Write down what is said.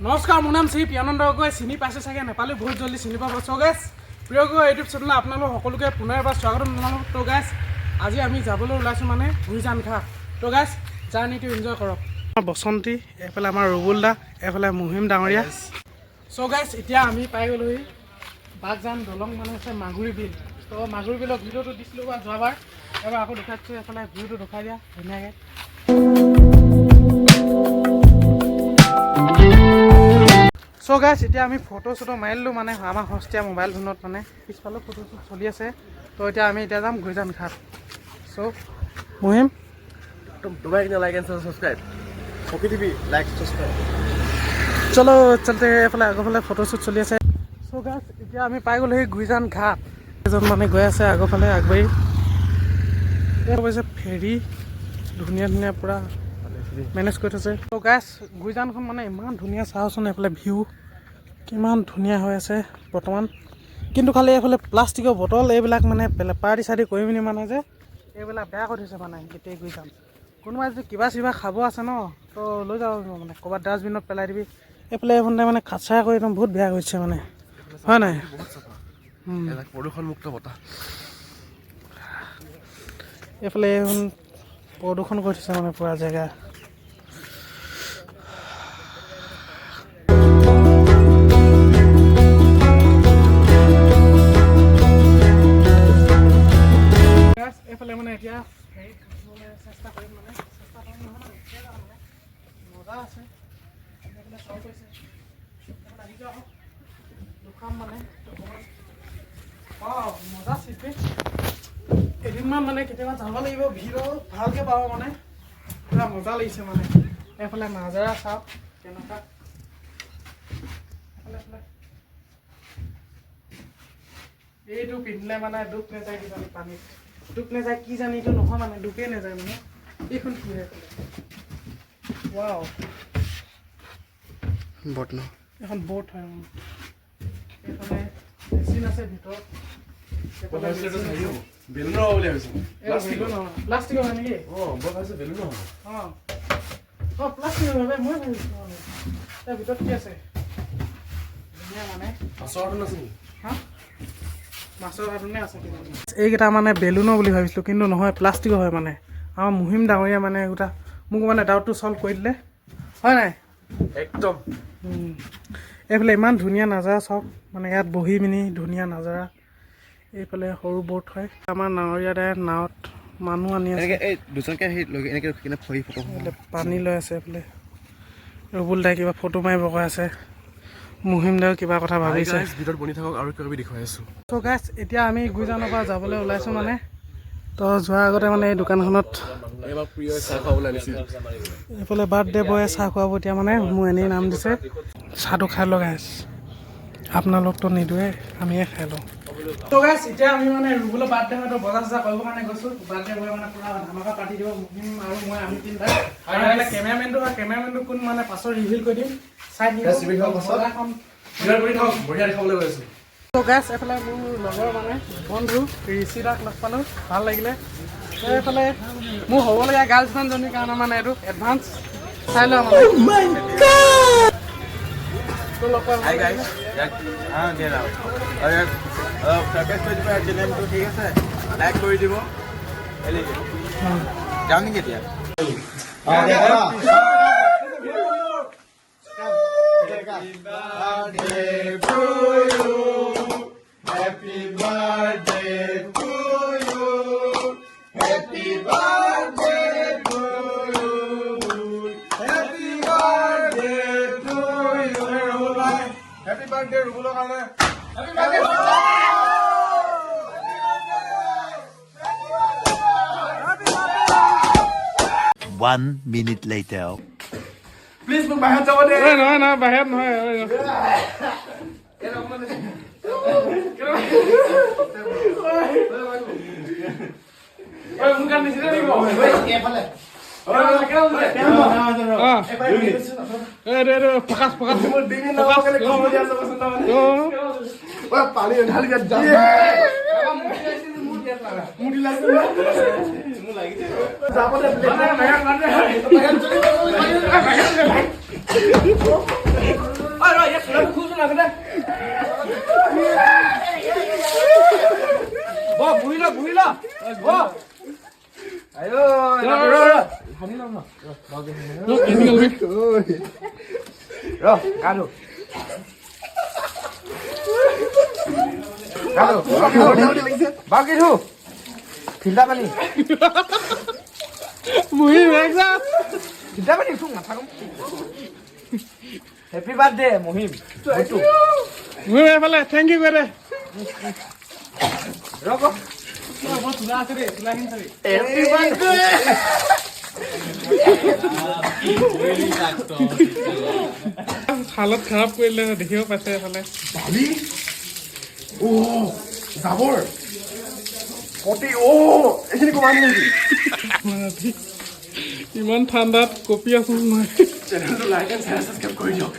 নমস্কাৰ, মোৰ নাম শ্ৰী প্ৰিয়ানন্দ গগৈ। চিনি পাইছে চাগে, নেপালেও বহুত জল্দি চিনি পাব। চ' গাইছ, প্ৰিয় গগৈ ইউটিউব চেনেলত আপোনালোক সকলোকে পুনৰ এবাৰ স্বাগতম জনালোঁ। তো গাইছ, আজি আমি যাবলৈ ওলাইছোঁ মানে গুইজান ঘাট। তো গাইছ, জাৰ্ণিটো এনজয় কৰক। বসন্তী, এইফালে আমাৰ ৰুবুল দা, এইফালে মহিম ডাঙৰীয়া। চ' গাইছ, এতিয়া আমি পাই গ'লোহি বাগজান দলং, মানে হৈছে মাগুৰী বিল। তো মাগুৰী বিলৰ ভিডিঅ'টো দিছিলোঁ বা যোৱাবাৰ, এবাৰ আকৌ দেখাই দিছোঁ। এইফালে ভিউটো দেখাই দিয়া ধুনীয়াকৈ। চ' গাইছ, এতিয়া আমি ফটো চটো মাৰিলোঁ, মানে আমাৰ সস্তীয়া মোবাইল ফোনত, মানে পিছফালেও ফটো শ্বুট চলি আছে। তো এতিয়া আমি এতিয়া যাম গুইজান ঘাট। চ' মহিম। একদম দবাই কিনে like and subscribe, hockey TV like subscribe. চলো, চলতে। এইফালে আগৰফালে ফটো শ্বুট চলি আছে। চ' গাইছ, এতিয়া আমি পাই গ'লো সেই গুইজান ঘাট। এজন মানে গৈ আছে আগৰফালে আগবাঢ়ি। এই হৈছে ফেৰী, ধুনীয়া ধুনীয়া পূৰা মেনেজ কৰি থৈছে। ত' গাইছ, গুইজানখন মানে ইমান ধুনীয়া, চাওঁচোন এইফালে ভিউ কিমান ধুনীয়া হৈ আছে বৰ্তমান। কিন্তু খালি এইফালে প্লাষ্টিকৰ বটল এইবিলাক মানে পাৰ্টি চাৰ্টি কৰি পিনি মানে যে এইবিলাক বেয়া কৰি থৈছে। মানে গোটেই গুইজান কোনোবাই যদি কিবা চিবা খাব আছে ন, তো লৈ যাব পাৰিব, মানে ক'ৰবাত ডাষ্টবিনত পেলাই দিবি। এইফালে এইফালে মানে খাচা কৰি একদম বহুত বেয়া কৰিছে মানে, হয় নাই? প্ৰদূষণমুক্ত বতাহ। এইফালে এইখন প্ৰদূষণ কৰি থৈছে মানে পূৰা জেগা। Guys, এইফালে মানে এতিয়া হেৰিত উঠিবলৈ চেষ্টা কৰিম, মানে চেষ্টা কৰিম নহয়, মানে উঠিয়ে যাম। মানে মজা আছে। এইফালে চাব কৰিছে, এইফালে আহি যাওঁ দুখাম মানে অকণমান। অঁ, মজা চিট। এদিনমান মানে কেতিয়াবা যাব লাগিব, ভিৰ ভালকৈ পাব, মানে পূৰা মজা লাগিছে। মানে এইফালে নাজাৰা চাওক কেনেকুৱা। এইফালে এইফালে এইটো পিন্ধিলে মানে ডুব নাযায় কিজানি, পানীত ডুব নাযায় কি জানি। এইটো নহয় মানে ডুবেই নাযায় মানে। এইখন কি হয়? ৱাও! বট ন? এখন ব'ট হয়। এইফালে মেচিন আছে ভিতৰত। এইফালে machine আছে। বেলুনৰ হ'ব বুলি ভাবিছোঁ। এইটো বেলুন নহয়, প্লাষ্টিকৰ হয় নেকি? অঁ, মই ভাবিছোঁ বেলুনৰ হ'ব। অঁ অঁ প্লাষ্টিকৰ হয়, মই ভাবিছোঁ মানে। তাৰ ভিতৰত কি আছে? ধুনীয়া মানে। মাছৰ কাৰ্টুন আছে নেকি? হা, মাছৰ কাৰ্টুনে আছে কিবা। এইকেইটা মানে বেলুনৰ বুলি ভাবিছিলোঁ, কিন্তু নহয়, প্লাষ্টিকৰ হয়। মানে আমাৰ মহিম ডাঙৰীয়া মানে গোটা মোক মানে ডাউটটো ছল্ভ কৰি দিলে, হয় নাই? একদম। এইফালে ইমান ধুনীয়া নাজাৰা চাওক, মানে ইয়াত বহি পিনি ধুনীয়া নাজাৰা। এইফালে সৰু ব'ট হয়। আমাৰ নাৱৰীয়া দাই নাৱত মানুহ আনি আছে। এনেকে এই দুজনকে সেই লৈ এনেকে ৰখি কিনে ফটো ফটো। এইফালে পানী লৈ আছে। এইফালে ৰুবুল দাই কিবা ফটো মাৰিব কৈ আছে, মহিম দাও কিবা কথা ভাবিছে। ভিতৰত বনি থাকক আৰু কিবা কিবি দেখুৱাই আছোঁ। ত' গাইছ, এতিয়া আমি গুইজানৰ পৰা যাবলৈ ওলাইছোঁ। মানে তো যোৱাৰ আগতে মানে এই দোকানখনত এইবাৰ প্ৰিয় চাহ খুৱাবলৈ আনিছিল। এইফালে বাৰ্থডে বয়ে চাহ খুৱাব এতিয়া। মানে মোৰ এনেই নাম দিছে। চাহটো খাই লওঁ গাইছ, আপোনালোকতো নিদিয়ে, আমিয়ে খাই লওঁ। তো গাইছ, এতিয়া আমি মানে ৰুবুলৰ বাৰ্থডে হয়তো বজাৰ চজাৰ কৰিবৰ কাৰণে গৈছোঁ। বাৰ্থডে বয়ে মানে পূৰা ধামাকা পাতি দিব। মহিম আৰু মই, আমি তিনিটা। আৰু এইফালে কেমেৰামেনটো হয়। কেমেৰামেনটো কোন মানে পাছত ৰিভিল কৰি দিম, চাই দিব। Guys, reveal হোৱাৰ পাছত? বজাৰখন। ভিডিঅ' কৰি থাকক, বঢ়িয়া দেখাবলৈ গৈ আছোঁ। তো গাইছ, এইফালে মোৰ লগৰ মানে বন্ধু ঋষি দাক লগ পালোঁ, ভাল লাগিলে। তো এইফালে মোৰ হ'বলগীয়া গাৰ্লফ্ৰেণ্ডজনীৰ কাৰণে মানে এইটো এডভান্স চাই লোৱা মানে। তো লগ পাই ভাল লাগিলে। हाँ, दे रहा हूँ और সাবস্ক্ৰাইব কৰি দিব চেনেলটো, ঠিক আছে? লাইক কৰি দিব। যাওঁ নেকি এতিয়া? হেপী বাৰ্থডে ৰুবুলৰ কাৰণে। One minute later. Please মোক বাহিৰত যাব দে। ঐ, নহয় নহয়, বাহিৰত নহয়। ঐ, মোৰ গান নিচিনা নেকি? অ। এইটো, ফকাচ ফকাচ। পানী ঢালি যাম। যাব দে। ফিল্টাৰ পানী। ফিল্টাৰ পানী নাথাকো। Happy birthday Mahim. এফালে thank U কৰে। ৰ'ব। চোলা আছে দেই, চোলাখিনি চাবি। হালত খাৰাপ কৰিলে, দেখিব পাইছে এফালে। বালি, অ' জাবৰ কটি, অ' এইখিনি কমাই নেকি? ইমান ঠাণ্ডাত কঁপি আছো মই। চেনেলটো লাইক এণ্ড শ্বেয়াৰ ছাবস্ক্ৰাইব কৰি দিয়ক।